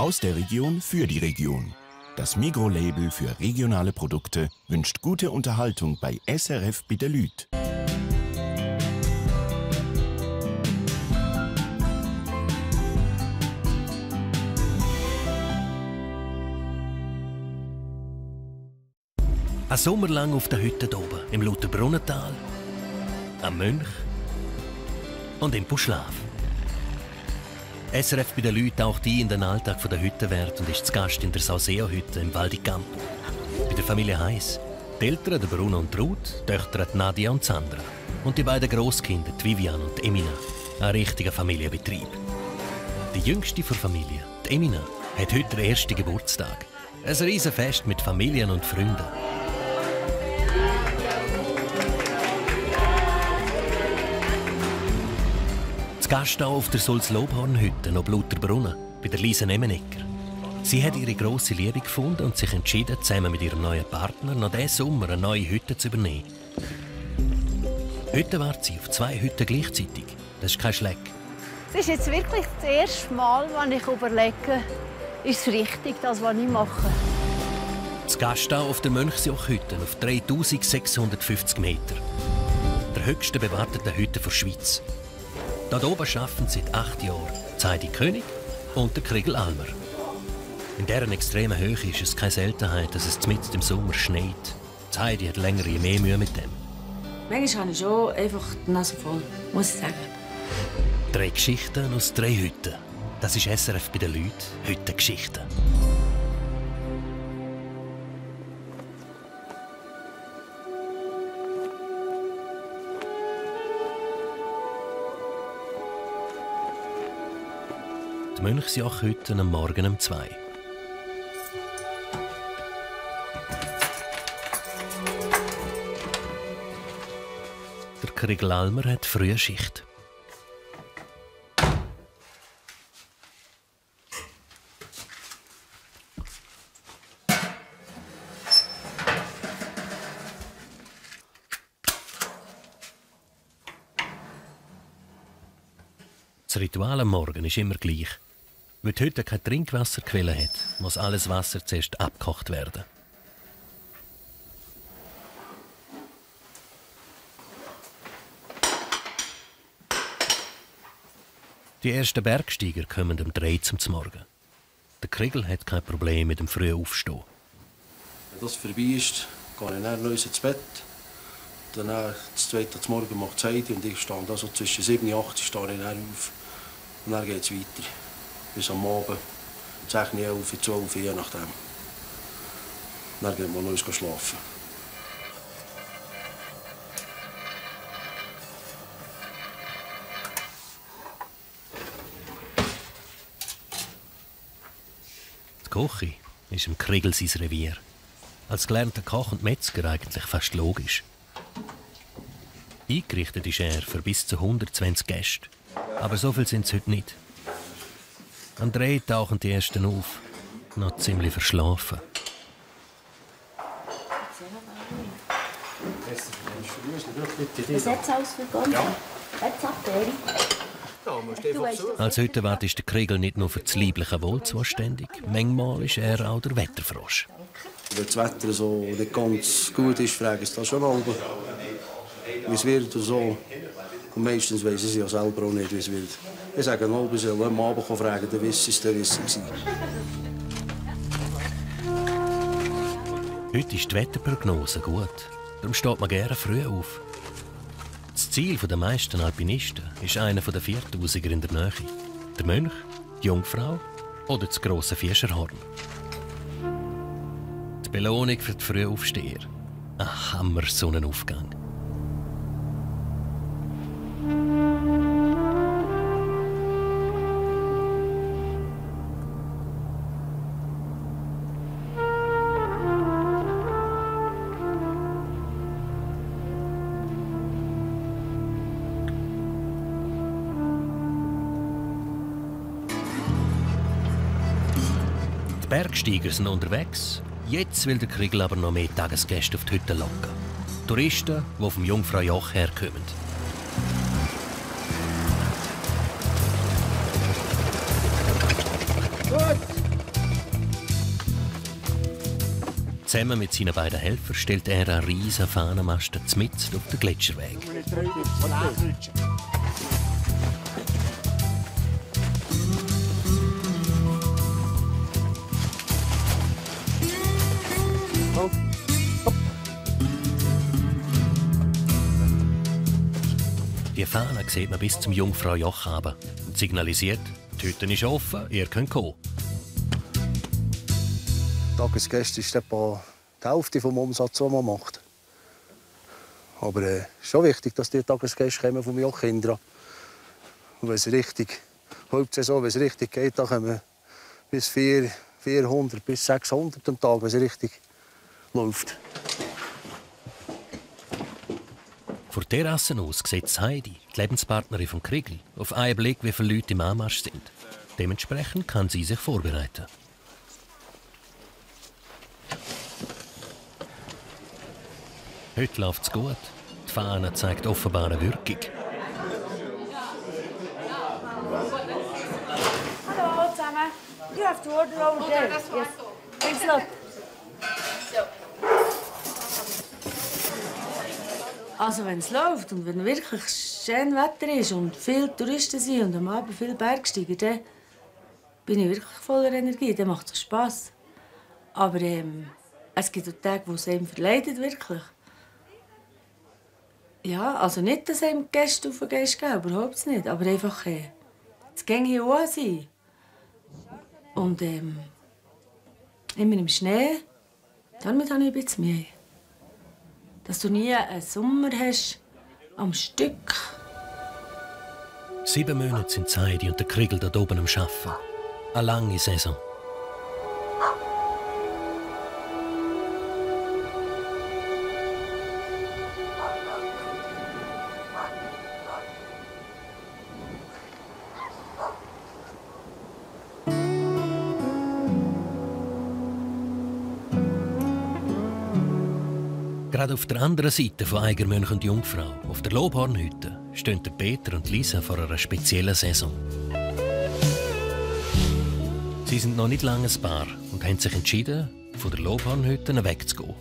Aus der Region für die Region. Das Migros-Label für regionale Produkte wünscht gute Unterhaltung bei SRF bei der Lüt. Ein Sommer lang auf der Hütte oben, im Lauterbrunnental, am Mönch und im Puschlaf. SRF bei den Leuten taucht ein in den Alltag der Hüttenwärter und ist zu Gast in der Sauseo-Hütte im Val di Campo. Bei der Familie Heiss. Die Eltern, der Bruno und Ruth, die Töchter Nadia und Sandra. Und die beiden Grosskinder, die Vivian und Emina. Ein richtiger Familienbetrieb. Die jüngste der Familie, die Emina, hat heute den ersten Geburtstag. Ein Riesenfest mit Familien und Freunden. Zu Gast hier auf der Sulz-Lobhorn-Hütte noch Lauterbrunnen, bei der Lisa Nemenecker. Sie hat ihre grosse Liebe gefunden und sich entschieden, zusammen mit ihrem neuen Partner noch diesen Sommer eine neue Hütte zu übernehmen. Heute wartet sie auf 2 Hütten gleichzeitig. Das ist kein Schleck. Es ist jetzt wirklich das erste Mal, wenn ich überlege, ist es richtig, das, was ich mache. Zu Gast hier auf der Mönchsjoch-Hütte auf 3650 Meter. Der höchsten bewarteten Hütte der Schweiz. Dort oben arbeiten seit 8 Jahren Heidi König und der Krigl Almer. In dieser extremen Höhe ist es keine Seltenheit, dass es mitten im Sommer schneit. Heidi hat länger je mehr Mühe mit dem. Manchmal habe ich schon einfach die Nase voll, muss ich sagen. 3 Geschichten aus 3 Hütten. Das ist SRF bei den Leuten. Hüttengeschichten. Die Mönchsjoch-Hütte am Morgen um 2. Der Krigl Almer hat frühe Schicht. Das Ritual am Morgen ist immer gleich. Weil die Hütte keine Trinkwasserquelle hat, muss alles Wasser zuerst abgekocht werden. Die ersten Bergsteiger kommen um 3 zum Morgen. Der Krigl hat kein Problem mit dem frühen Aufstehen. Wenn das vorbei ist, gehe ich dann ins Bett. Dann das zweite Morgen macht Heidi und ich stehe also zwischen 7 und 8 stehe ich dann auf. Und dann geht es weiter. Bis am Abend, 10, 11, 12, je nachdem. Dann geht man noch schlafen. Die Küche ist im Krigl sein Revier. Als gelernter Koch und Metzger eigentlich fast logisch. Eingerichtet ist er für bis zu 120 Gäste. Aber so viel sind es heute nicht. Am 3 tauchen die ersten auf. Noch ziemlich verschlafen. Was hat es alles für Gott? Als Hüttenwart ist der Krigl nicht nur für das leibliche Wohl zuständig. Manchmal ist er auch der Wetterfrosch. Wenn das Wetter so nicht ganz gut ist, fragen sie das schon mal, wie es wird und so. Und meistens wissen sie ja selber auch nicht, wie es wird. Ich sage mal, sie sollen am Abend fragen, dann wissen sie. Heute ist die Wetterprognose gut. Darum steht man gerne früh auf. Das Ziel der meisten Alpinisten ist einer der 4000er in der Nähe. Der Mönch, die Jungfrau oder das grosse Fischerhorn. Die Belohnung für die Frühaufsteher. Ein Hammer-Sonnenaufgang. Die Bergsteiger sind unterwegs. Jetzt will der Krigl aber noch mehr Tagesgäste auf die Hütte locken. Touristen, die vom Jungfraujoch herkommen. Gut, Zusammen mit seinen beiden Helfern stellt er einen riesen Fahnenmast mitten auf den Gletscherweg. Die Fahne sieht man bis zum Jungfraujoch runter und signalisiert, die Hütte ist offen, ihr könnt kommen. Tagesgäste ist etwa die Hälfte vom Umsatz, den man macht. Aber es ist schon wichtig, dass die Tagesgäste kommen vom Joch hinten. Und wenn es richtig, Hauptsaison, wenn es richtig geht, dann kommen bis 400 bis 600 am Tag, wenn es richtig läuft. Von der Terrasse aus sieht Heidi, die Lebenspartnerin von Kriegli, auf einen Blick, wie viele Leute im Anmarsch sind. Dementsprechend kann sie sich vorbereiten. Heute läuft es gut. Die Fahne zeigt offenbar eine Wirkung. Hallo zusammen. You have to order over there. Yes. Thanks a lot. Also wenn es läuft und wenn wirklich schön Wetter ist und viele Touristen sind und am Abend viele Bergsteiger, dann bin ich wirklich voller Energie, dann macht es Spass. Aber es gibt auch Tage, wo es einem verleidet, wirklich. Ja, also nicht, dass einem Gäste auf den Geist gehen, überhaupt nicht. Aber einfach, es ging hier auch sein. Und immer im Schnee, damit habe ich ein bisschen Mühe. Dass du nie einen Sommer hast, am Stück. 7 Monate sind Heidi und der Kriegel dort oben am Arbeiten. Eine lange Saison. Gerade auf der anderen Seite von Eigermönch und Jungfrau, auf der Lobhornhütte, stehen Peter und Lisa vor einer speziellen Saison. Sie sind noch nicht lange ein Paar und haben sich entschieden, von der Lobhornhütte wegzugehen.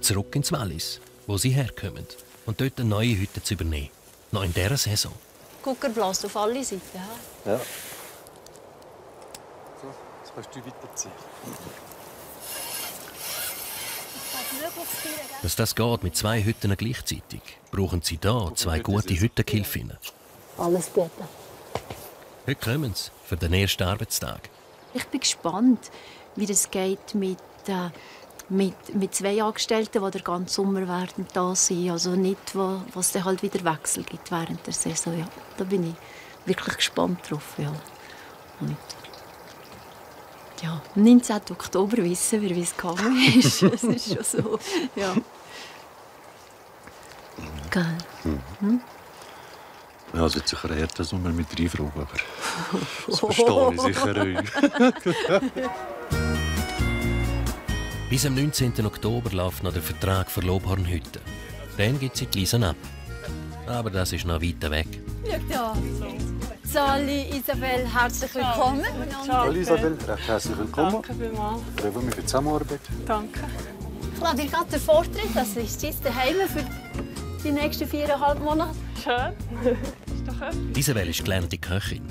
Zurück ins Wallis, wo sie herkommen, und dort eine neue Hütte zu übernehmen. Noch in dieser Saison. Gucker bläst auf alle Seiten. Ja. So, jetzt kannst du weiterziehen. Dass das geht mit 2 Hütten gleichzeitig, brauchen sie hier 2 gute Hüttengehilfinnen. Alles Gute. Heute kommen sie für den ersten Arbeitstag. Ich bin gespannt, wie es geht mit 2 Angestellten, die den ganzen Sommer werden da sind. Also nicht, was dann halt wieder Wechsel gibt während der Saison. Ja, da bin ich wirklich gespannt drauf. Ja. Und ja, am 19. Oktober wissen wir, wie es gegangen ist. Das ist schon so. Ja. Geil. Mhm. Ja, es wird sicher eher das Sommer mit reinfragen, aber das verstehe ich sicher auch. Bis am 19. Oktober läuft noch der Vertrag für Lobhornhütte. Dann gibt sie die Lisa ab. Aber das ist noch weit weg. Schau da. Sali, Isabel, herzlich willkommen. Hallo Isabel, recht herzlich willkommen. Danke vielmals. Freuen mich für die Zusammenarbeit. Danke. Ich lade dir gerade den Vortritt. Das ist jetzt daheim für die nächsten 4,5 Monate. Schön. Ist doch etwas. Isabel ist gelernte Köchin,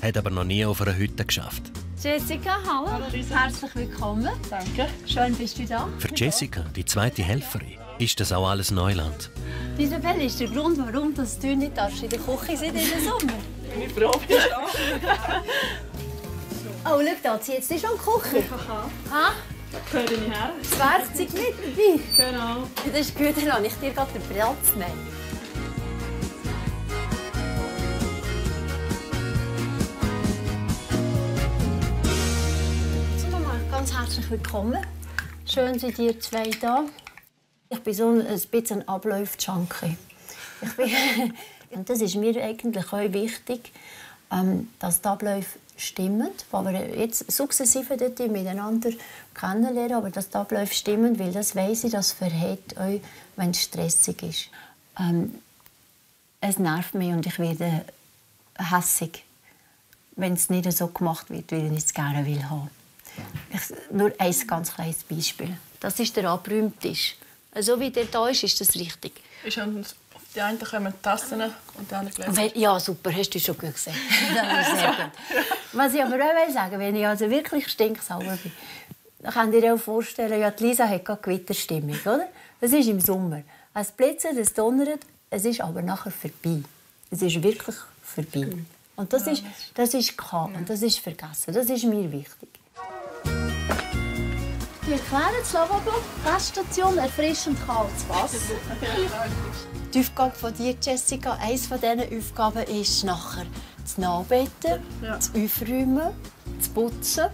hat aber noch nie auf einer Hütte geschafft. Jessica, hallo. Hallo, Lisa. Herzlich willkommen. Danke. Schön, bist du da. Für Jessica, die zweite Helferin, ist das auch alles Neuland. Isabel ist der Grund, warum du nicht in der Küche sein darfst im Sommer. Bin ich froh, bist du da. Oh, schau da, sie jetzt schon in die Küche. Ha? Da gehöre ich her. Das Werkzeug mit dabei. Genau. Ja, das ist gut, dann lasse ich dir gerade den Platz nehmen. So, nochmal ganz herzlich willkommen. Schön seid ihr 2 da. Ich bin so ein bisschen ein Abläufe-Junkie. Und das ist mir eigentlich auch wichtig, dass die Abläufe stimmen, weil wir jetzt sukzessive dort miteinander kennenlernen, aber dass die Abläufe stimmen, weil das weiss ich, das verhält euch, wenn es stressig ist. Es nervt mich und ich werde hässig, wenn es nicht so gemacht wird, wie ich es gerne will haben. Nur ein ganz kleines Beispiel. Das ist der Abräumtisch. So wie der da ist, ist das richtig. Die einen kommen Tassen und die anderen Gläser. Ja, super, hast du schon gut gesehen. Das ist sehr gut. Was ich aber auch sagen will, wenn ich also wirklich stinksauer bin, dann könnt ihr euch vorstellen, ja, die Lisa hat gerade Gewitterstimmung, oder? Das ist im Sommer. Es blitzert, es donnert, es ist aber nachher vorbei. Es ist wirklich vorbei. Und das ist gehabt und das ist vergessen. Das ist mir wichtig. Wir erklären das Lavabo, Gaststation, erfrischend kaltes Wasser. Die Aufgabe von dir, Jessica, eines von diesen Aufgaben ist nachher das Nachbetten, das Aufräumen, das Putzen.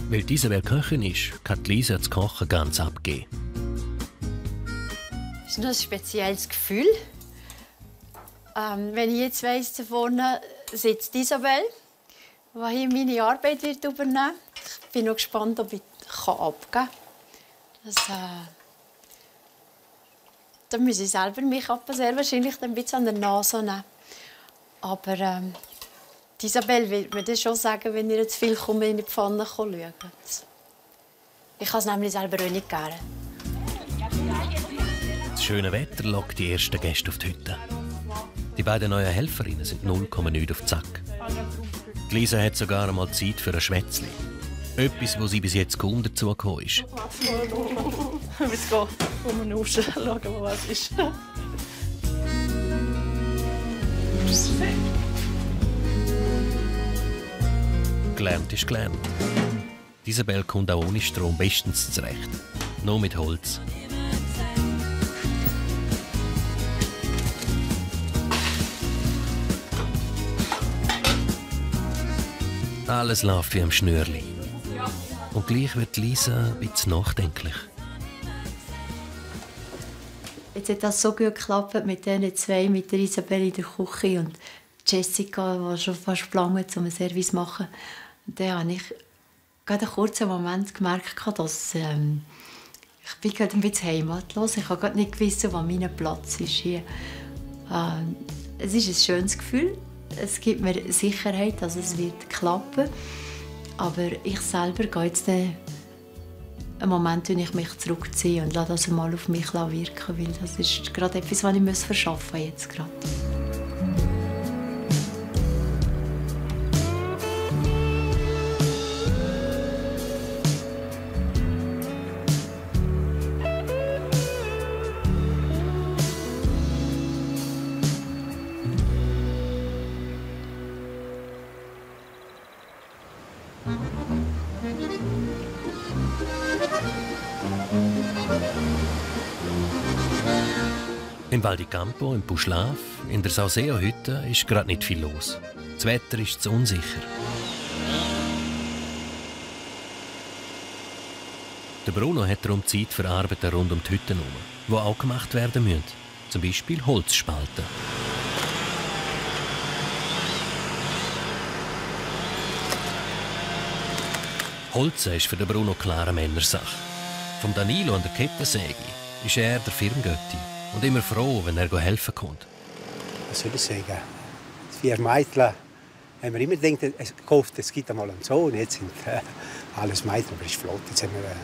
Weil diese wer Köchin ist, kann Lisa das Kochen ganz abgeben. Das ist noch ein spezielles Gefühl. Wenn ich jetzt weiss, da vorne sitzt Isabel, die hier meine Arbeit wird übernehmen wird. Ich bin noch gespannt, ob ich abgeben kann. Da muss ich selber mich sehr wahrscheinlich ein bisschen an der Nase nehmen. Aber Isabel wird mir das schon sagen, wenn ihr zu viel kommt, in die Pfanne schauen. Ich kann es nämlich selber auch nicht gerne. Das schöne Wetter lockt die ersten Gäste auf die Hütte. Die beiden neuen Helferinnen sind 0,9 auf den Zack. Lisa hat sogar einmal Zeit für ein Schwätzchen. Etwas, wo sie bis jetzt kaum dazugekommen ist. Wir müssen gehen, schauen, was ist. Gelernt ist gelernt. Isabel kommt auch ohne Strom bestens zurecht. Nur mit Holz. Alles läuft wie am Schnürli. Und gleich wird Lisa ein bisschen nachdenklich. Jetzt hat das so gut geklappt mit diesen zwei, mit der Isabel in der Küche und Jessica, die schon fast gelangt, um ein Service zu machen. Und dann habe ich gerade einen kurzen Moment gemerkt, dass ich bin gerade ein bisschen heimatlos. Ich habe gerade nicht gewusst, wo mein Platz ist hier. Es ist ein schönes Gefühl. Es gibt mir Sicherheit, dass es wird klappen. Aber ich selber gehe jetzt einen Moment, wenn ich mich zurückziehe und lasse das mal auf mich wirken, weil das ist gerade etwas, was ich verschaffen muss jetzt gerade. Im Val di Campo, im Puschlaf, in der Sauseo-Hütte ist gerade nicht viel los. Das Wetter ist zu unsicher. Der Bruno hat darum Zeit für Arbeiten rund um die Hütte herum, die auch gemacht werden müssen. Zum Beispiel Holzspalten. Holzen ist für den Bruno klare Männersache. Vom Danilo an der Kettensäge ist er der Firmengötti und immer froh, wenn er helfen kommt. Was soll ich sagen? 4 Mädchen haben wir immer gedacht, es gibt einmal einen Sohn. Jetzt sind alles Mädchen, aber es ist flott. Jetzt haben wir einen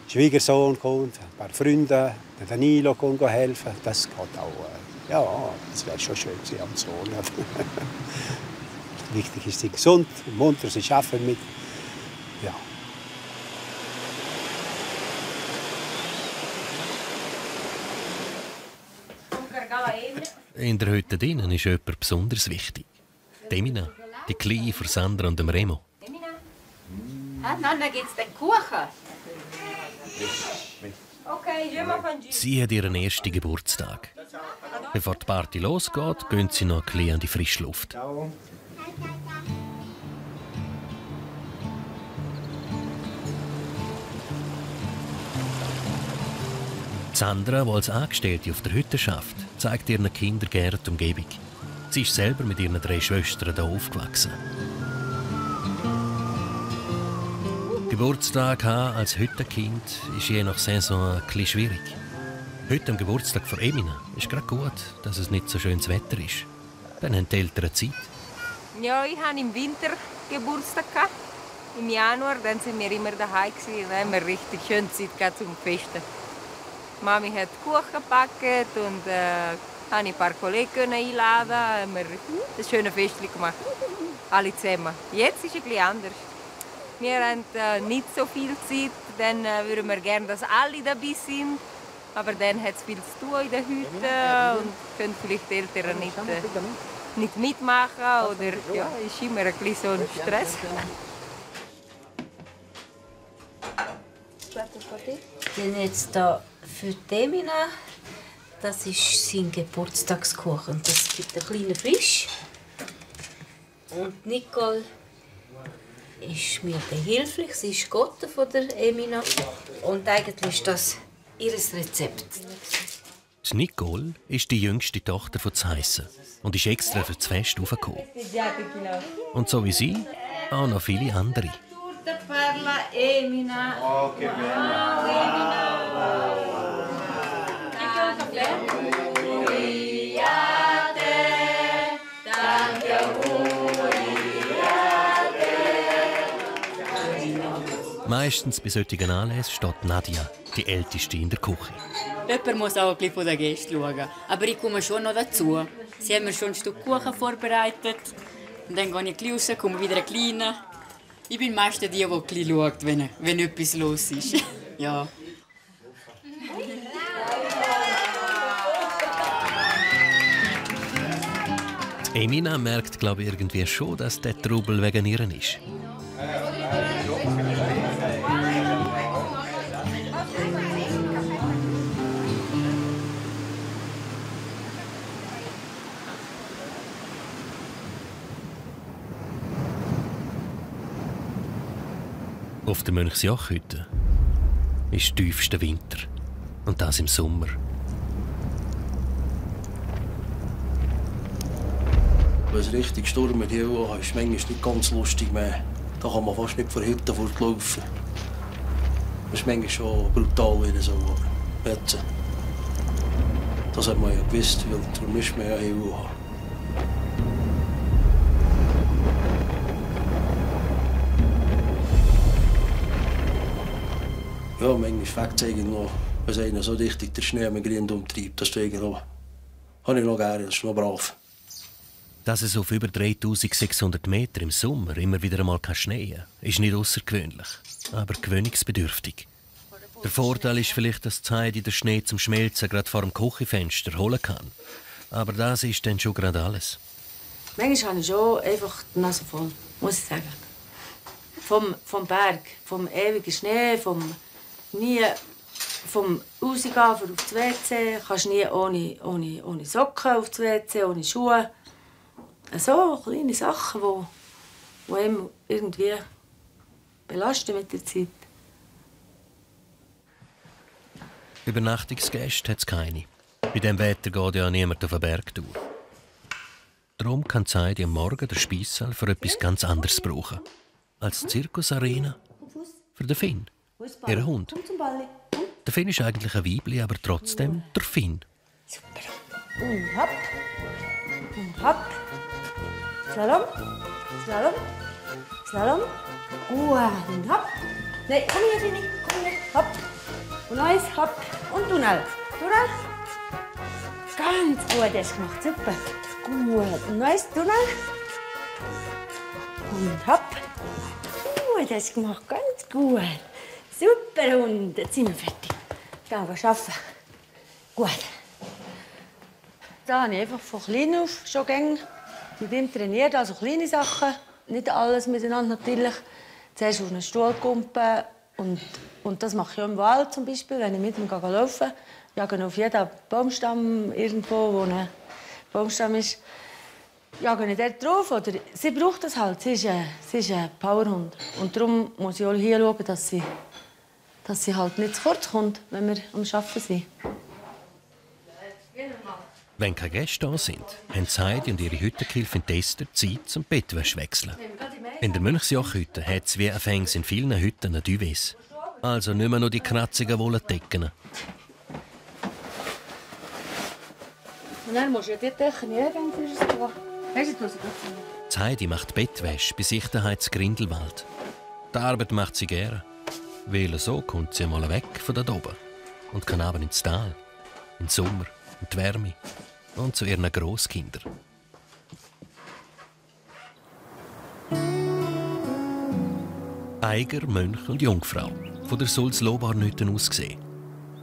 Schwiegersohn gekommen, ein paar Freunde, der Danilo kommt helfen. Das geht auch. Ja, das wäre schon schön, sie haben Sohn. Wichtig ist, sie gesund und munter, sie arbeiten mit. Ja. In der Hütte drinnen ist jemand besonders wichtig. Emina, die Kleine von Sandra und dem Remo. Nonna, gibt's den Kuchen? Okay, Sie hat ihren ersten Geburtstag. Bevor die Party losgeht, gehen sie noch ein bisschen an die frische Luft. Sandra, die als Angestellte auf der Hütte arbeitet, zeigt ihren Kindern gerne die Umgebung. Sie ist selber mit ihren 3 Schwestern hier aufgewachsen. Geburtstag haben als Hüttenkind ist je nach Saison ein bisschen schwierig. Heute am Geburtstag von Emina ist gerade gut, dass es nicht so schönes Wetter ist. Dann haben die Eltern Zeit. Ja, ich hatte im Winter Geburtstag. im Januar, dann sind wir immer daheim gewesen. Dann haben wir richtig schön Zeit zum Festen. Mami hat Kuchen gepackt und habe ein paar Kollegen einladen. Haben wir ein schönes Fest gemacht. Alle zusammen. Jetzt ist es ein bisschen anders. Wir haben nicht so viel Zeit, dann würden wir gerne, dass alle dabei sind. Aber dann hat es viel zu tun in der Hütte und können vielleicht die Eltern nicht mitmachen. Oder ja, ist immer ein bisschen so ein Stress. Denn jetzt da für Emina, das ist sein Geburtstagskuchen. Das gibt einen kleinen Fisch. Und Nicole ist mir behilflich. Sie ist Gotte von der Emina. Und eigentlich ist das ihr Rezept. Die Nicole ist die jüngste Tochter von Zeissen und ist extra für das Fest aufgekommen. Und so wie sie, auch noch viele andere. Parla Emina. Oh, che bello. Meistens bei solchen Anlässen steht Nadia, die Älteste in der Küche. Jemand muss auch ein bisschen von den Gästen schauen. Aber ich komme schon noch dazu. Sie haben mir schon ein Stück Kuchen vorbereitet. Und dann gehe ich ein bisschen raus, komme wieder ein kleiner. Ich bin meistens die ein bisschen schaut, wenn etwas los ist. Ja. Emina merkt, glaube ich, irgendwie schon, dass der Trubel wegen ihr ist. Auf der Mönchsjoch-Hütte ist tiefster Winter. Und das im Sommer. Wenn es richtig stürmt hier ist es manchmal nicht ganz lustig mehr. Da kann man fast nicht vor der Hütte fortlaufen. Das ist manchmal schon brutal wieder so. Aber jetzt, das hat man ja gewusst, weil darum müssen wir ja hier haben. Ja, manchmal fängt es noch, wenn es einen so richtig der Schnee am Grind umtreibt. Das habe ich noch gerne, das ist noch brav. Dass es auf über 3600 Meter im Sommer immer wieder einmal schneien kann, ist nicht außergewöhnlich, aber gewöhnungsbedürftig. Der Vorteil ist vielleicht, dass die Zeit in den Schnee zum Schmelzen gerade vor dem Küchenfenster holen kann. Aber das ist dann schon gerade alles. Manchmal habe ich schon einfach die Nase voll, muss ich sagen. Vom Berg, vom ewigen Schnee, vom Rausgehen auf das WC. Kannst nie ohne Socken auf das WC, ohne Schuhe. So kleine Sachen, die einem irgendwie belasten mit der Zeit. Übernachtungsgäste hat es keine. Bei diesem Wetter geht ja niemand auf den Berg durch. Darum kann Zeidi am Morgen den Speissaal für etwas ganz anderes brauchen. Als Zirkusarena für den Finn, ihren Hund. Der Finn ist eigentlich ein Weibli, aber trotzdem der Finn. Super. Und hopp. Und hopp. Slalom. Slalom. Slalom. Und hopp. Nein, komm hier, Finny. Komm hier. Hopp. Und eins, hopp. Und Tunnel. Tunnel. Ganz gut, das gemacht. Super. Gut. Und eins, Tunnel. Und hopp. Gut, das gemacht. Ganz gut. Super, und jetzt sind wir fertig. Gehen wir arbeiten. Gut. Da habe ich einfach von klein auf schon mit ihm trainiert, also kleine Sachen. Nicht alles miteinander natürlich. Zuerst auf einen Stuhl kumpen und das mache ich auch im Wald zum Beispiel, wenn ich mit ihm laufe. Ich jage auf jeden Baumstamm irgendwo, wo ein Baumstamm ist. Jage ich dort drauf, oder sie braucht das halt. Sie ist ein Powerhund. Und darum muss ich auch hier schauen, dass sie halt nicht zu kurz kommt, wenn wir am Arbeiten sind. Wenn keine Gäste da sind, haben Heidi und ihre Hüttenkilfin Esther Zeit zum Bettwäsche wechseln. In der Mönchsjoch-Hütte hat es wie Fängs in vielen Hütten ein Duvet. Also nicht mehr nur die kratzigen Wolldecken. Und dann musst du die Decken hergehen, für das Heidi Heidi macht Bettwäsche bei sich daheim in Grindelwald. Die Arbeit macht sie gerne, weil so kommt sie mal weg von da oben und kann aber ins Tal, in den Sommer, in die Wärme und zu ihren Grosskindern. Eiger, Mönch und Jungfrau, von der Sulzlobarnhütten aus gesehen.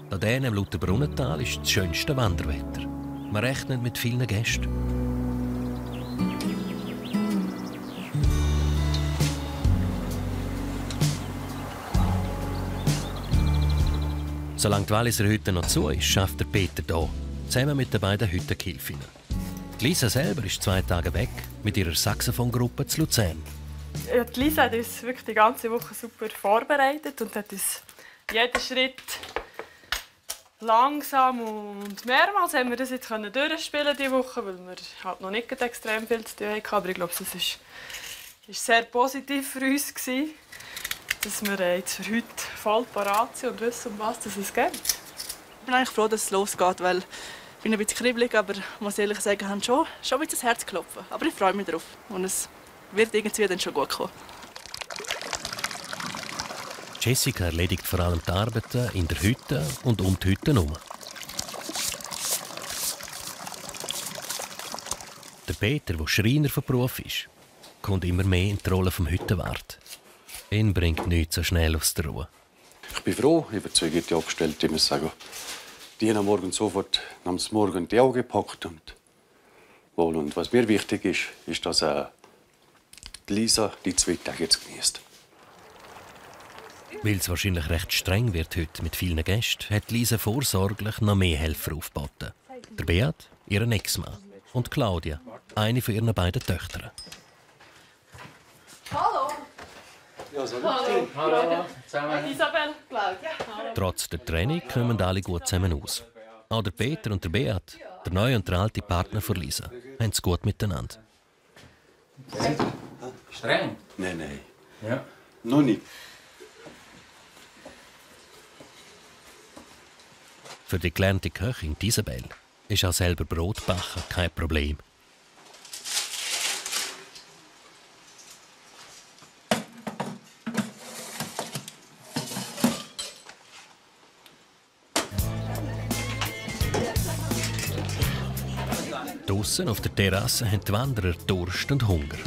Da denen im Lauterbrunnental ist das schönste Wanderwetter. Man rechnet mit vielen Gästen. Solange die Walliser Hütte noch zu ist, schafft der Peter hier, zusammen mit den beiden Hüttengehilfinnen. Lisa selber ist 2 Tage weg mit ihrer Saxophongruppe zu Luzern. Ja, die Lisa hat uns wirklich die ganze Woche super vorbereitet und hat uns jeden Schritt langsam und mehrmals haben wir das jetzt durchspielen diese Woche, weil wir halt noch nicht extrem viel zu tun hatten. Aber ich glaube, es war sehr positiv für uns, dass wir jetzt für heute voll parat sind und wissen, um was es geht. Ich bin eigentlich froh, dass es losgeht, weil ich bin ein bisschen kribbelig, aber ich muss ehrlich sagen, ich habe schon ein bisschen das Herz klopfen. Aber ich freue mich darauf und es wird irgendwie dann schon gut kommen. Jessica erledigt vor allem die Arbeiten in der Hütte und um die Hütte herum. Der Peter, der Schreiner von Beruf ist, kommt immer mehr in die Rolle des Hüttenwart. Ihn bringt nichts so schnell aus der Ruhe. Ich bin froh, überzeugend die Angestellten, ich muss sagen. Die haben am Morgen sofort am Morgen die Augen gepackt. Und was mir wichtig ist, ist, dass Lisa die 2 Tage jetzt genießt. Weil es wahrscheinlich recht streng wird heute mit vielen Gästen, hat Lisa vorsorglich noch mehr Helfer aufgeboten. Der Beat, ihren Ex-Mann, und Claudia, eine von ihren beiden Töchtern. Hallo! Ja, hallo. Hallo. Zusammen. Isabel, Claudia. Trotz der Training kommen alle gut zusammen aus. Auch der Peter und der Beat, der neue und der alte Partner von Lisa, haben es gut miteinander. Streng? Nein. Ja. Noch nicht. Für die gelernte Köchin Isabel ist auch selber Brotbacken kein Problem. Draussen auf der Terrasse haben die Wanderer Durst und Hunger.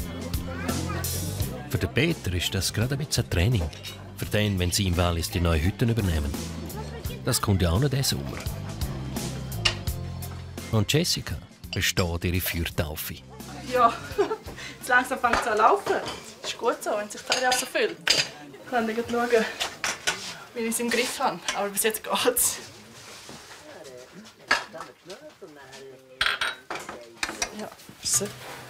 Für den Peter ist das gerade ein bisschen Training. Für den, wenn sie im Wallis die neuen Hütten übernehmen. Das kommt ja auch noch diesen Sommer. Und Jessica besteht ihre Feuertaufe. Ja, jetzt langsam fängt es an zu laufen. Das ist gut so, wenn sich das ja so fühlt. Ich kann nicht schauen, wie ich es im Griff habe. Aber bis jetzt geht's. Ja.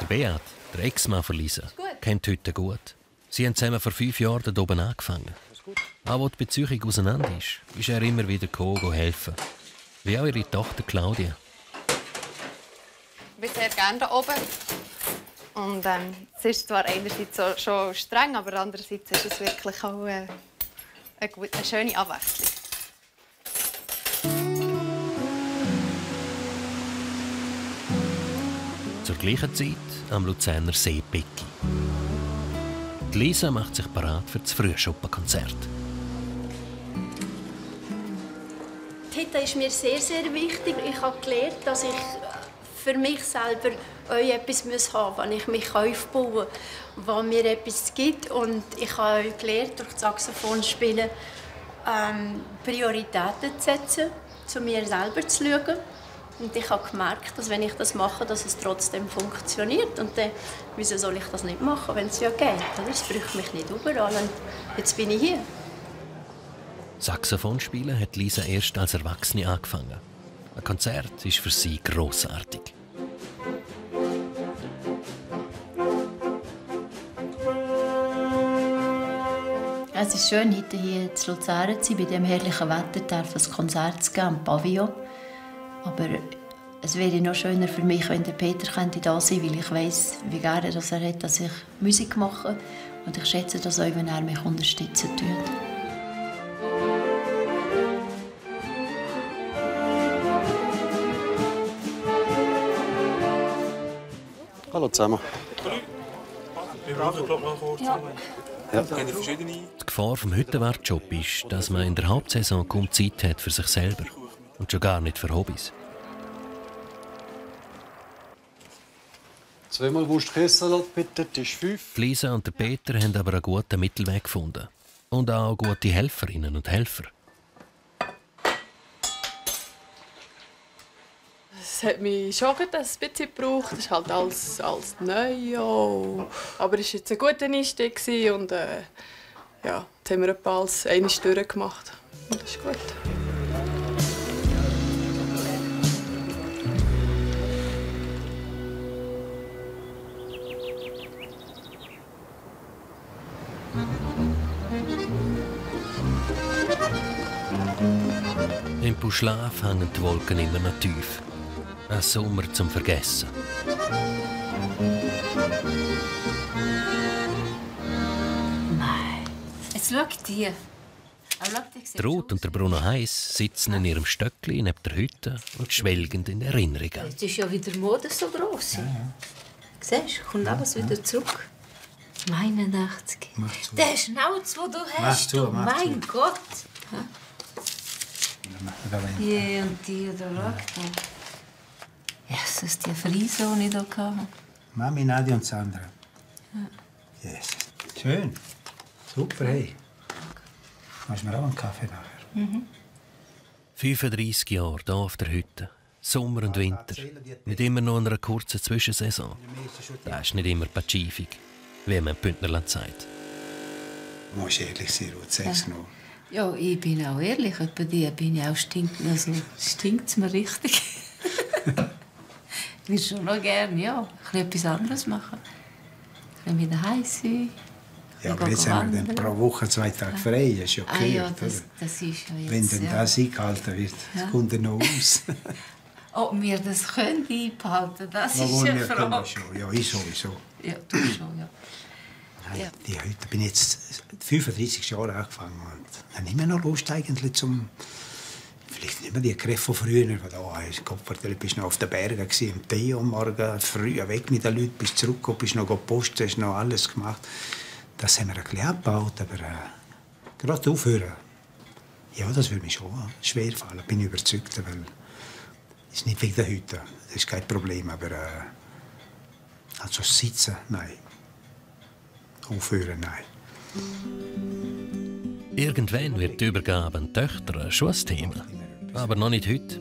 Der Beat, der Ex-Mann von Lisa, kennt die Hütte gut. Sie haben zusammen vor 5 Jahren dort oben angefangen. Auch als die Beziehung auseinander ist er immer wieder gekommen, helfen. Wie auch ihre Tochter Claudia. Ich bin sehr gerne hier oben. Und, es ist zwar einerseits schon streng, aber andererseits ist es wirklich auch eine schöne Abwechslung. Zur gleichen Zeit am Luzerner See Pecki. Lisa macht sich bereit für das Frühschuppenkonzert. Die Hütte ist mir sehr, sehr wichtig. Ich habe gelernt, dass ich für mich selber etwas haben muss, wenn ich mich aufbauen kann, was mir etwas gibt. Und ich habe auch gelernt, durch das Saxophonspielen Prioritäten zu setzen, zu mir selber zu schauen. Und ich habe gemerkt, dass wenn ich das mache, dass es trotzdem funktioniert. Und dann, wieso soll ich das nicht machen, wenn es ja geht? Es braucht mich nicht überall. Und jetzt bin ich hier. Saxophon spielen hat Lisa erst als Erwachsene angefangen. Ein Konzert ist für sie grossartig. Es ist schön, heute hier zu Luzern zu sein, bei diesem herrlichen Wetter ein Konzert zu geben am Pavillon. Aber es wäre noch schöner für mich, wenn der Peter da sein könnte, weil ich weiss, wie gerne er hat, dass ich Musik mache. Und ich schätze das auch, wenn er mich unterstützen tut. Hallo zusammen. Wir brauchen, glaube ich, noch kurz. Ja. Ja. Die Gefahr vom Hüttenwartjob ist, dass man in der Hauptsaison kaum Zeit hat für sich selber und schon gar nicht für Hobbys. Zweimal Wurst-Käsesalat bitte, Tisch 5. Lisa und der Peter haben aber einen guten Mittelweg gefunden. Und auch gute Helferinnen und Helfer. Es hat mich schon ein bisschen gebraucht. Es ist halt alles neu. Auch. Aber es war jetzt ein guter Einstieg. Und ja, jetzt haben wir etwa alles einmal durchgemacht. Und das ist gut. Im Puschlaf hängen die Wolken immer noch tief. Ein Sommer zum Vergessen. Nein. Jetzt schau dir. Die Ruth und der Bruno Heiss sitzen in ihrem Stöckli neben der Hütte und schwelgen in Erinnerungen. Jetzt ist ja wieder Mode so gross. Ja. Siehst du, kommt alles wieder zurück. 89. Der Schnauz, den du hast, du, mein Gott. Je, und die, da schau dir. Jesus, die Frise, die ich hier hatte. Mami, Nadia und Sandra. Ja. Yes. Schön. Super, hey. Machst du mir auch einen Kaffee nachher? 35 Jahre hier auf der Hütte. Sommer und Winter. Mit immer noch einer kurzen Zwischensaison. Das ist nicht immer pazifik, wie man im Bündnerland sagt. Du musst ehrlich sein, Ruth, sag's noch. Ja, ich bin auch ehrlich. Bei dir bin ich auch stinkt. Also, stinkt's mir richtig. Ich würde schon noch gerne, ja, etwas anderes machen. Ein bisschen wieder heiß sein. Ja, aber jetzt haben wir dann pro Woche 2 Tage frei. Das ist ja gehört, ja, das ist ja jetzt, wenn dann das eingehalten wird, das kommt dann noch aus. Ob wir das können einbehalten, das ist eine Frage. Schon. Ja, ich sowieso. Ja, du schon, ja. Nein, die heute bin jetzt 35 Jahre angefangen und habe immer noch Lust eigentlich zum vielleicht nicht mehr die Kräfte von früher, weil du bist noch auf den Bergen im Tee am Morgen, früh weg mit den Leuten, bist zurückgekommen, bist noch gepostet, hast noch alles gemacht. Das haben wir ein bisschen abgebaut, aber gerade aufhören, ja, das würde mir schon schwer fallen, bin ich überzeugt, weil es ist nicht wegen der Hütte, das ist kein Problem, aber also sitzen, nein. Aufhören, nein. Irgendwann wird die Übergabe an die Töchter schon ein Thema. Aber noch nicht heute.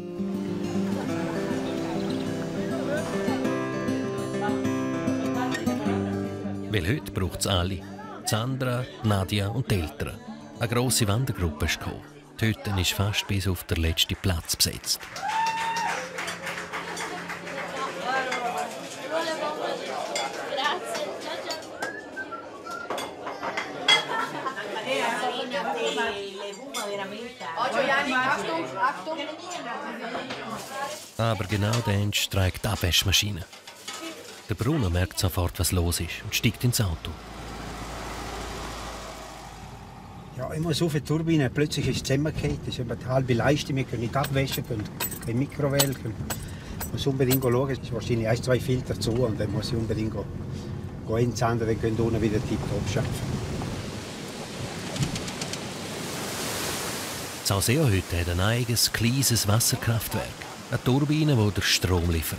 Weil heute braucht es alle. Sandra, Nadia und die Eltern. Eine grosse Wandergruppe ist gekommen. Die Hütte ist fast bis auf den letzten Platz besetzt. Aber genau dann streikt die Abwaschmaschine. Der Bruno merkt sofort, was los ist und steigt ins Auto. Ja, ich muss auf die Turbine. Plötzlich ist es zusammengefallen. Das ist eine halbe Leiste. Wir können nicht abwaschen, können keine Mikrowelle. Ich muss unbedingt schauen. Es ist wahrscheinlich 1, 2 Filter zu. Und dann muss ich unbedingt einzahlen. Dann können unten wieder tiptop arbeiten. Die Sauseerhütte hat ein eigenes kleines Wasserkraftwerk. Eine Turbine, die den Strom liefert.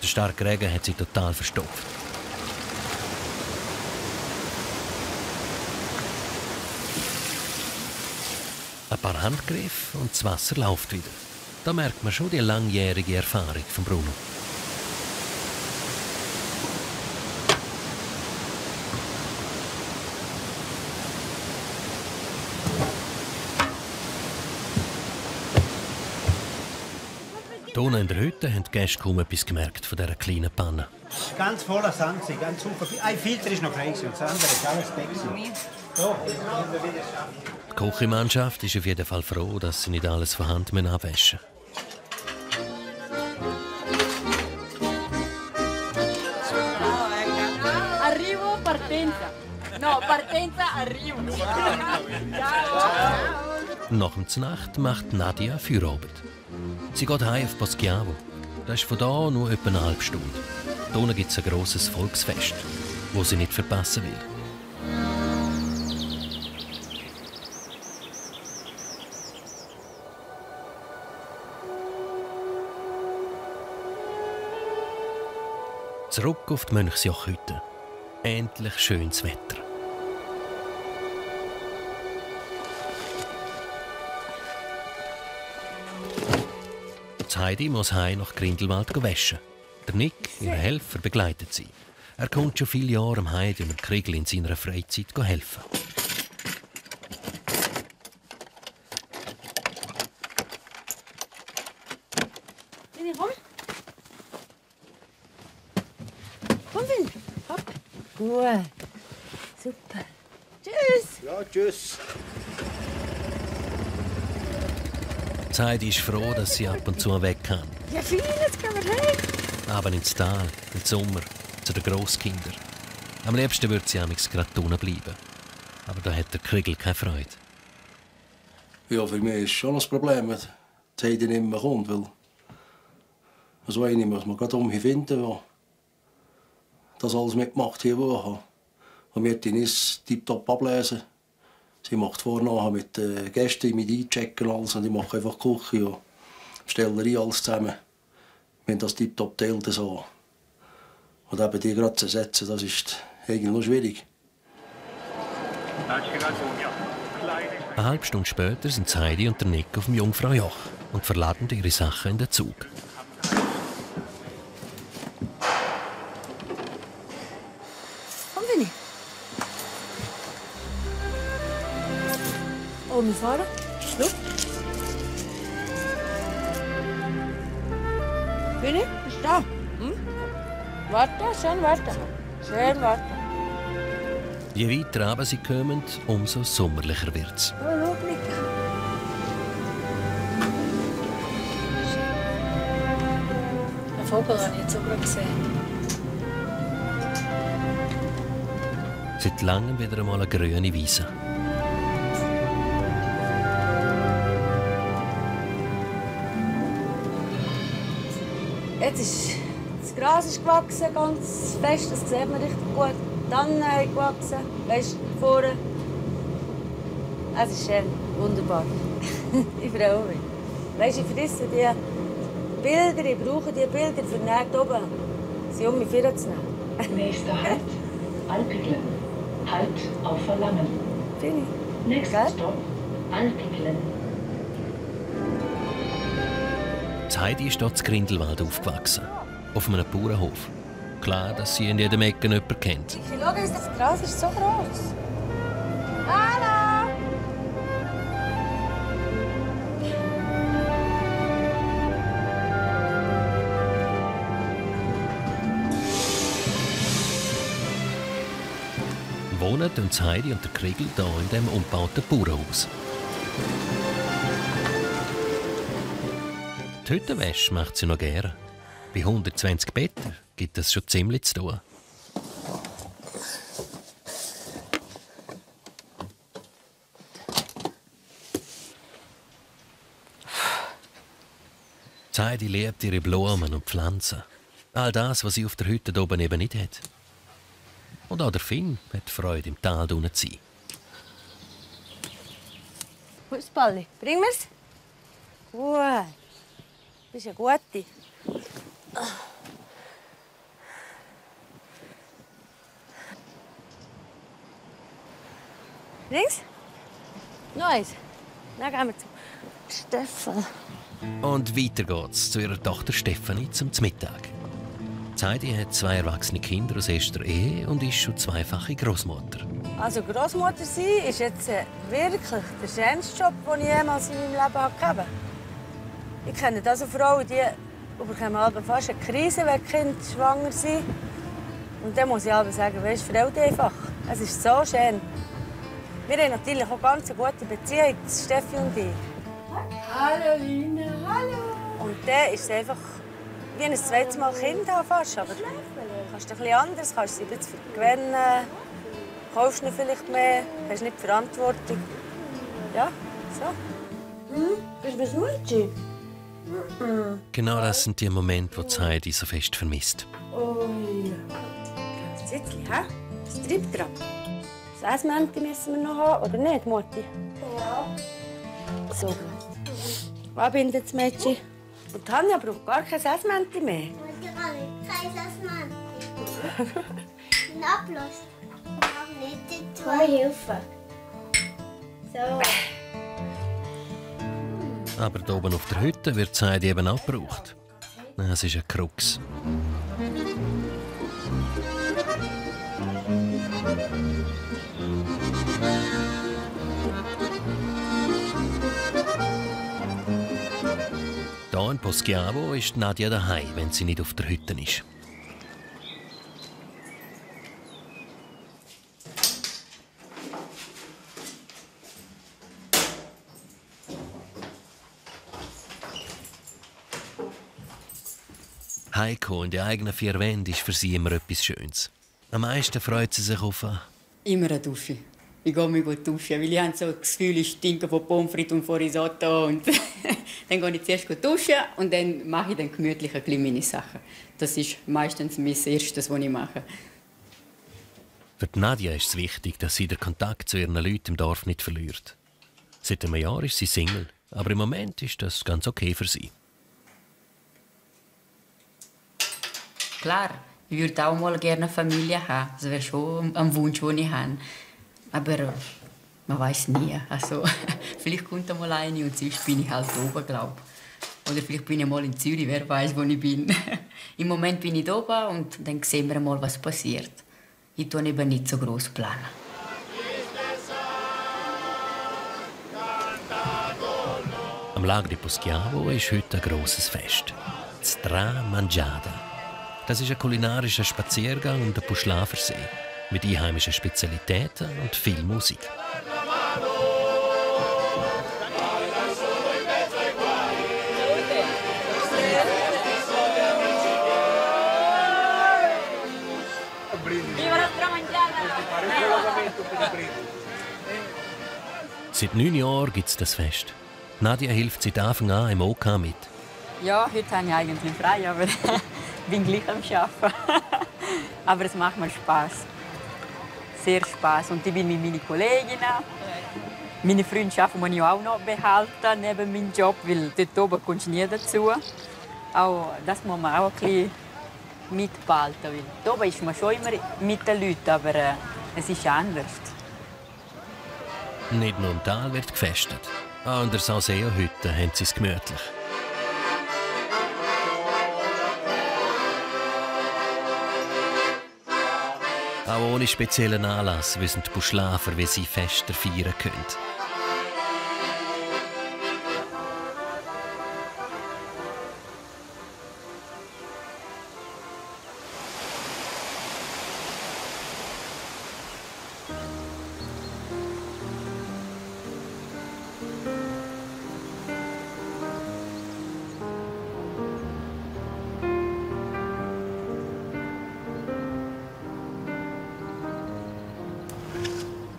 Der starke Regen hat sie total verstopft. Ein paar Handgriffe und das Wasser läuft wieder. Da merkt man schon die langjährige Erfahrung von Bruno. Hier in der Hütte haben die Gäste kaum etwas gemerkt von dieser kleinen Panne. Ganz voller Sand, ganz super. Ein Filter ist noch frei und das andere ist alles weg. Die Kochmannschaft ist auf jeden Fall froh, dass sie nicht alles von Hand abwaschen müssen. Arrivo, partenza. No, partenza, arrivo. Nach der Nacht macht Nadia Feierabend. Sie geht heim auf Poschiavo. Das ist von da nur etwa eine halbe Stunde. Hier gibt es ein grosses Volksfest, das sie nicht verpassen will. Zurück auf die Mönchsjochhütte. Endlich schönes Wetter. Heidi muss heim nach Grindelwald waschen. Der Nick, ihr Helfer, begleitet sie. Er kommt schon viele Jahre am Heidi und dem Kriegel in seiner Freizeit helfen. Vini, komm. Komm, Vini. Hopp. Gut. Super. Tschüss. Ja, tschüss. Heidi ist froh, dass sie ab und zu weg kann. Ja, fein, jetzt gehen wir heim. Aber ins Tal, im Sommer, zu den Grosskindern. Am liebsten würde sie amigs gerade unten bleiben. Aber da hat der Kriegel keine Freude. Ja, für mich ist schon ein Problem, wenn die Heidi nicht mehr kommt. Weil so eine muss man gerade finden, der das alles mitmacht hier Woche. Und wir die nicht tiptop ablesen. Sie macht vorne mit den Gästen, mit einchecken und alles. Und ich mache einfach die Küche und Stellerei alles zusammen. Wir haben das tiptop teilt so. Und eben die gerade zu ersetzen, das ist eigentlich noch schwierig. Eine halbe Stunde später sind Heidi und der Nick auf dem Jungfraujoch und verladen ihre Sachen in den Zug. Komm, Vini. Oh, wir fahren. Schau. Vini, bist du da? Hm? Warte, schön warten. Schön warten. Je weiter runter sie kommen, umso sommerlicher wird es. Oh, schau, Nick. Einen Vogel habe ich jetzt auch gerade gesehen. Seit langem wieder einmal eine grüne Wiese. Jetzt ist das Gras ist gewachsen, ganz fest, das sieht man richtig gut. Die Tannen haben gewachsen, weißt du, vorne. Es ist schön, wunderbar. Ich freue mich. Weißt du, ich vergesse die Bilder, ich brauche die Bilder für nach oben, sie um mich vorzunehmen. Nächster Halt, Alpiglen. Halt auf Verlangen. Finde ich. Nächster Stopp, Alpiglen. Heidi ist dort in Grindelwald aufgewachsen, auf einem Bauernhof. Klar, dass sie in jedem Ecke jemanden kennt. Schau, das Gras ist so groß. Hallo! Wohnen Heidi und der Kriegel hier in dem umgebauten Bauernhaus. Die Hüttenwäsche macht sie noch gerne. Bei 120 Betten gibt es schon ziemlich zu tun. Heidi liebt ihre Blumen und Pflanzen. All das, was sie auf der Hütte oben eben nicht hat. Und auch der Finn hat Freude, im Tal unten zu sein. Fußball, bringen wir's? Gut. Du bist eine Gute. Links? Noch eins. Dann gehen wir zu Stefan. Und weiter geht's zu ihrer Tochter Stefanie zum Mittag. Heidi hat 2 erwachsene Kinder aus erster Ehe und ist schon zweifache Großmutter. Also Großmutter sein ist jetzt wirklich der schönste Job, den ich jemals in meinem Leben hatte. Ich kenne also Frauen, die bekommen fast eine Krise, wenn die Kinder schwanger sind. Und dann muss ich sagen, weißt, freu dich einfach. Es ist so schön. Wir haben natürlich auch ganz eine gute Beziehung, Steffi und ich. Hallo Lina, hallo. Und dann ist es einfach wie ein zweites Mal Kind haben fast. Aber kannst du ein bisschen anders, kannst sie ein bisschen gewinnen, kaufst nicht vielleicht mehr, hast nicht die Verantwortung. Ja, so. Bist du Mutti? Genau das sind die Momente, die Heidi so fest vermisst. Oh ja. Das Sitzli, hä? Das Triebtrap. Das Essmänti müssen wir noch haben, oder nicht, Mutti? Ja. So gut. Anbinden das Mädchen. Und Tanja braucht gar kein Essmänti mehr. Mutti, kann ich kein Essmänti? Ein Abschluss. Nicht zwei Hilfen. So. Aber da oben auf der Hütte wird die Heidi eben auch gebraucht. Es ist ein Krux. Hier in Poschiavo ist Nadia daheim, wenn sie nicht auf der Hütte ist. Heimkommen in die eigenen vier Wände ist für sie immer etwas Schönes. Am meisten freut sie sich auf immer eine Dusche. Ich gehe mich gut duschen, weil ich habe so das Gefühl, ich stinke von Pommes frites und von Risotto. Und dann gehe ich zuerst duschen und dann mache ich dann gemütlich ein bisschen meine Sachen. Das ist meistens mein Erstes, was ich mache. Für Nadia ist es wichtig, dass sie den Kontakt zu ihren Leuten im Dorf nicht verliert. Seit einem Jahr ist sie Single, aber im Moment ist das ganz okay für sie. Klar, ich würde auch mal gerne eine Familie haben. Das wäre schon ein Wunsch, den ich habe. Aber man weiß nie. Also, vielleicht kommt einmal eine und sonst bin ich halt oben, glaube ich. Oder vielleicht bin ich mal in Zürich, wer weiß, wo ich bin. Im Moment bin ich oben und dann sehen wir mal, was passiert. Ich tue eben nicht so groß planen. Am Lago di Poschiavo ist heute ein grosses Fest. Stra Mangiada. Das ist ein kulinarischer Spaziergang um den Puschlaversee mit einheimischen Spezialitäten und viel Musik. Seit 9 Jahren gibt es das Fest. Nadia hilft seit Anfang an im OK mit. Ja, heute habe ich eigentlich frei, aber bin gleich am Arbeiten. Aber es macht mir Spaß. Sehr Spaß. Und ich bin mit meinen Kolleginnen. Meine Freundschaften muss ich auch noch behalten neben meinem Job, weil dort oben kommst du nie dazu. Auch, das muss man auch ein bisschen mitbehalten. Weil dort oben ist man schon immer mit den Leuten, aber es ist anders. Nicht nur im Tal wird gefestet. Auch in der Sauseo-Hütte haben sie es gemütlich. Auch ohne speziellen Anlass wissen die Buschlafer, wie sie Feste feiern können.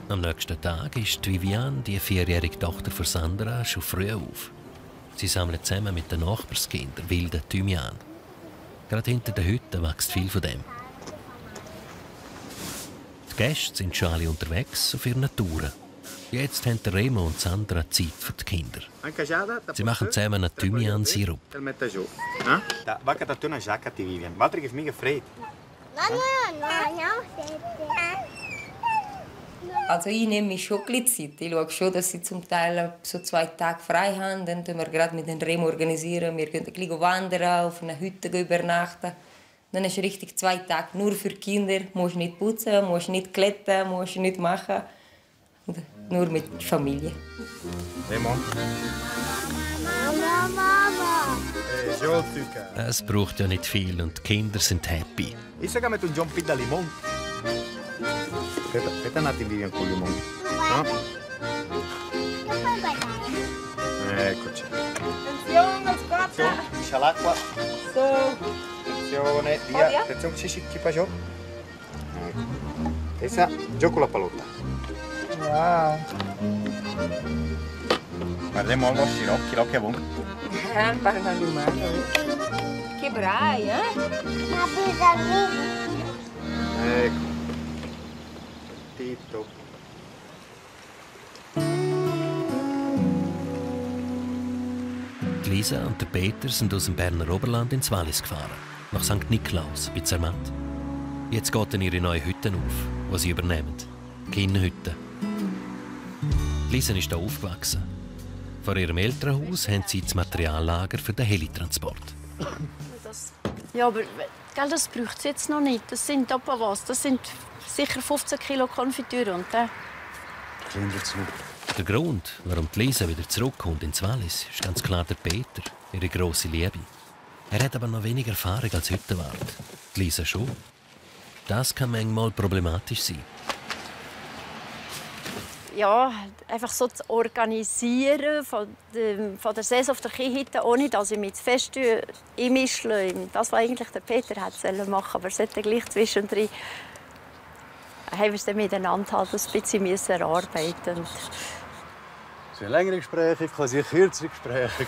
Am nächsten Tag ist Viviane, die 4-jährige Tochter von Sandra, schon früh auf. Sie sammeln zusammen mit den Nachbarskindern wilden Thymian. Gerade hinter der Hütte wächst viel von dem. Die Gäste sind schon alle unterwegs auf ihren Touren. Jetzt haben Remo und Sandra Zeit für die Kinder. Sie machen zusammen einen Thymian-Sirup. Vacca da una giacca ti Vivian. Patrick ist mega fred. Also ich nehme mich schon ein bisschen Zeit. Ich schaue schon, dass sie zum Teil so 2 Tage frei haben. Dann organisieren wir gerade mit den Remo. Organisieren. Wir gehen ein bisschen wandern, auf einer Hütte übernachten. Dann ist richtig 2 Tage nur für Kinder. Du musst nicht putzen, musst nicht klettern, musst nicht machen. Nur mit der Familie. Remo. Es braucht ja nicht viel und die Kinder sind happy. Ich sage mit un John Pita Limon. Aspetta un attimo, Vivian, con il limone. No? Eccoci. Attenzione, scotta! C'è l'acqua. So. Attenzione, via. Attenzione, chi fa giù? Ecco. Giù con la pallota. Wow. Guardiamo un po' l'occhio è buono. Parla di mano. Che brai, eh? Ecco. Tito. Lisa und der Peter sind aus dem Berner Oberland ins Wallis gefahren, nach St. Niklaus bei Zermatt. Jetzt geht ihre neue Hütte auf, die sie übernehmen. Kinnhütte. Lisa ist hier aufgewachsen. Vor ihrem Elternhaus haben sie das Materiallager für den Helitransport. Ja, aber das braucht es jetzt noch nicht. Das sind etwa was? Das sind sicher 15 Kilo Konfitüre und der. Der Grund, warum Lisa wieder zurückkommt ins Wallis, ist ganz klar der Peter, ihre grosse Liebe. Er hat aber noch weniger Erfahrung als Hüttenwart. Lisa schon. Das kann manchmal problematisch sein. Ja, einfach so zu organisieren von der Saison auf der Kiehütte, ohne dass ich mich zu fest einmische. Das, was eigentlich der Peter hätte machen sollen. Aber es hätte gleich zwischendrin haben wir es dann miteinander halt ein bisschen erarbeiten. Es sind längere Gespräche, es sind kürzere Gespräche.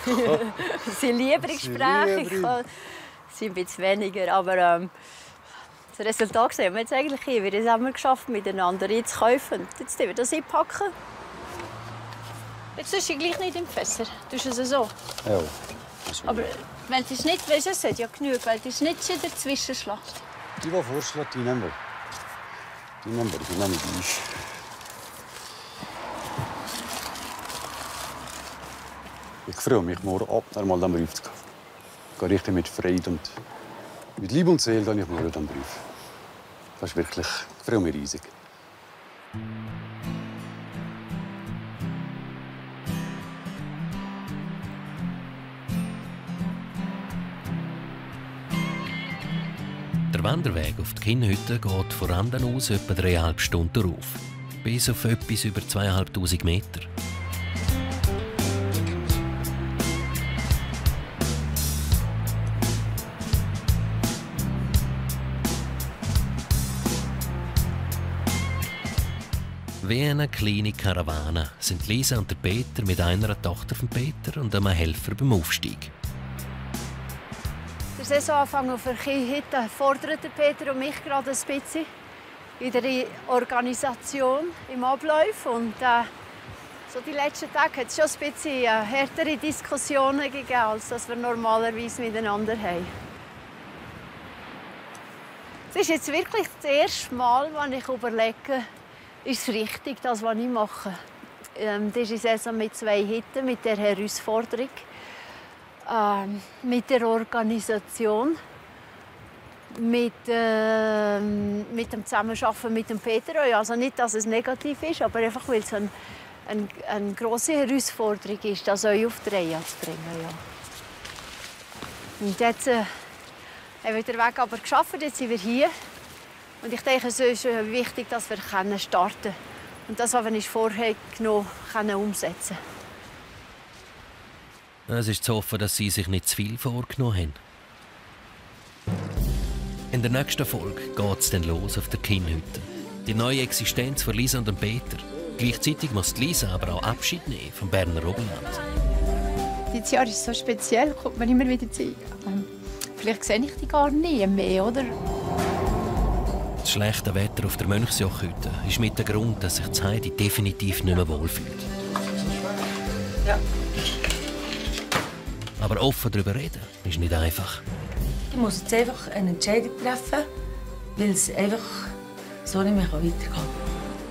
Es sind liebere Gespräche, es sind ein bisschen weniger. Aber das Resultat sehen wir jetzt eigentlich hier. Wir haben es geschafft, miteinander zu kaufen. Jetzt müssen wir das einpacken. Jetzt tust du gleich nicht im Fässer. Du tust es so. Ja. Aber wenn du es nicht weißt, es hat ja genug, weil du es nicht in der Zwischenschlacht. Die vorschlägt, die nehmen wir. Die nehmen wir, die nehmen die. Ich freue mich, morgen Abend einmal den Brief zu gehen. Ich gehe richtig mit Freude und mit Liebe und Seele gehe ich morgen den Brief. Das ist wirklich, ich freue mich riesig. Der Wanderweg auf die Kinnhütte geht von Randen aus etwa 3,5 Stunden rauf. Bis auf etwas über 2500 Meter. Wie eine kleine Karawane sind Lisa und der Peter mit einer Tochter von Peter und einem Helfer beim Aufstieg. Der Saisonanfang auf der Kiehütte fordert Peter und mich gerade ein bisschen in der Organisation, im Ablauf. Und so die letzten Tage hat es schon ein bisschen härtere Diskussionen gegeben, als das wir normalerweise miteinander haben. Es ist jetzt wirklich das erste Mal, wenn ich überlege, ist es richtig, das, was ich mache. Das ist die Saison mit 2 Hütten, mit der Herausforderung, mit der Organisation, mit dem Zusammenarbeiten mit dem Peter. Also nicht, dass es negativ ist, aber einfach, weil es eine grosse Herausforderung ist, das euch auf die Reihe zu bringen. Ja. Und jetzt haben wir den Weg aber geschafft, jetzt sind wir hier. Und ich denke, es ist wichtig, dass wir starten können und das, was wir uns vorher genommen haben, umsetzen können. Es ist zu hoffen, dass sie sich nicht zu viel vorgenommen haben. In der nächsten Folge geht es dann los auf der Kinnhütte. Die neue Existenz von Lisa und Peter. Gleichzeitig muss Lisa aber auch Abschied nehmen vom Berner Oberland. Dieses Jahr ist so speziell, kommt man immer wieder zu. Vielleicht sehe ich die gar nie mehr, oder? Das schlechte Wetter auf der Mönchsjochhütte ist mit dem Grund, dass sich Heidi definitiv nicht mehr wohlfühlt. Ja. Aber offen darüber reden ist nicht einfach. Ich muss jetzt einfach eine Entscheidung treffen, weil es einfach so nicht mehr weitergehen kann.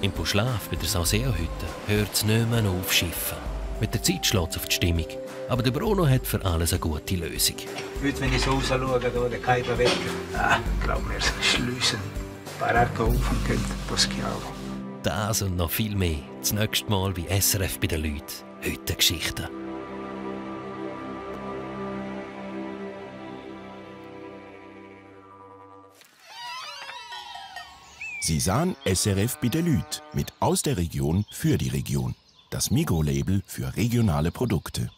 Im Puschlaf bei der Sauseo-Hütte hört es nicht mehr auf Schiffen. Mit der Zeit schlägt es auf die Stimmung. Aber der Bruno hat für alles eine gute Lösung. Heute, wenn ich so raus schaue, der kein Wetter. Glaub mir, schliessen. Ein paar Ärger auf und gehen das Chiaro. Das und noch viel mehr. Das nächste Mal bei SRF bei den Leuten. Heute Geschichten. Sie sahen SRF bei den Leuten mit aus der Region für die Region. Das Migro-Label für regionale Produkte.